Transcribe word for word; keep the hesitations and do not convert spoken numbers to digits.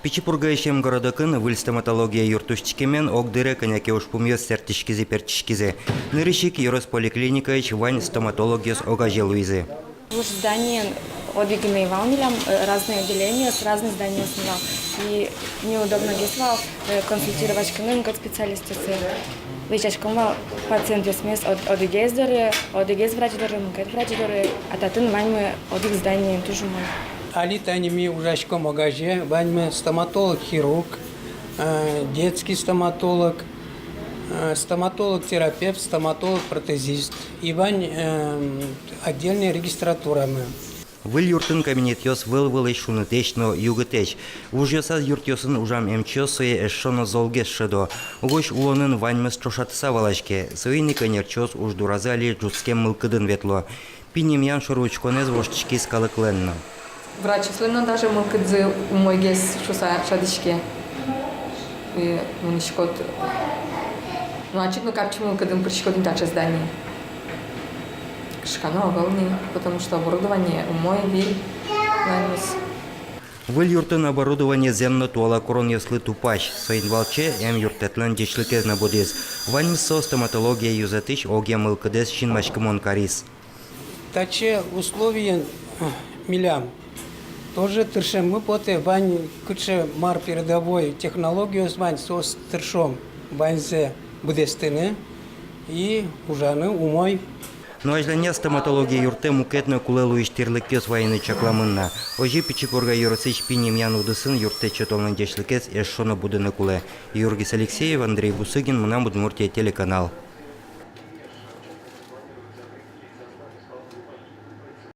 Пичи Пургаысь эмгородокын выль стоматология юрт усьтӥськемен огдыре кӧня ке ужпумъёс сэрттӥськизы-пертчиськизы. Нырысь ик ёрос поликлиникаысь вань стоматологъёс огазе луизы. Вуж зданиын одӥг гинэ вал милям, э, разные отделениос, разные зданиосын вал. И неудобногес вал, э, консультировать карыны мукет специалистъёсын. Вӧсяськом вал пациентъёсмес од-, одӥгез доры, одӥгез врач доры, мукет врач доры, а татын ваньмы одӥг зданиын, туж умой. Али тани ми ужаськом огазе, ваньмы стоматолог-хирург, э, детский стоматолог, э, стоматолог-терапевт, стоматолог-протезист. И вань, эм, отдельной регистратурамы. Выль юртын кабинетъёс выл-вылысь, шунытэсь но югытэсь. Вужъёсаз юртъёсын ужам эмчиос сое эшшо но золгес шӧдо. Угось улонын ваньмыз ӵошатыса валаське. Соин ик эмчиос уж дуразы али ӝутскем мылкыдын ветло. Пинь эмъян шоры учконэз воштӥськиз калыклэн но. Врачъёслэн но даже мылкыдзы умойгес шуыса шӧдӥське. И мынӥськод, ну, ачид но капчи мылкыдын пыриськод ини таӵе здание. Кышкано ӧвӧл ни, потому что оборудование умой, выль, ваньмыз. Выль юртын оборудование зэм но туала куронъёслы тупась. Соин валче эмъюрттэтлэн ӟечлыкез но будӥз. Ваньмыз со стоматология ёзэтысь огъя мылкыдэз синмаськымон кариз. Таӵе условиен, э, милям тоже тыршеммы потэ, вань кыӵе мар передовой технологиос вань, соос тыршом ваньзэ быдэстыны и ужаны умой. Но азьланяз стоматология юртэ мукет но кулэ луись тирлыкъёс вайыны чакламын на. Озьы Пичи Пурга ёросысь пинь эмъян удысын юрттэт сётонлэн ӟечлыкез эшшо но будыны кулэ. Юргис Алексеев, Андрей Бусыгин, «Мынам Удмуртие» телеканал.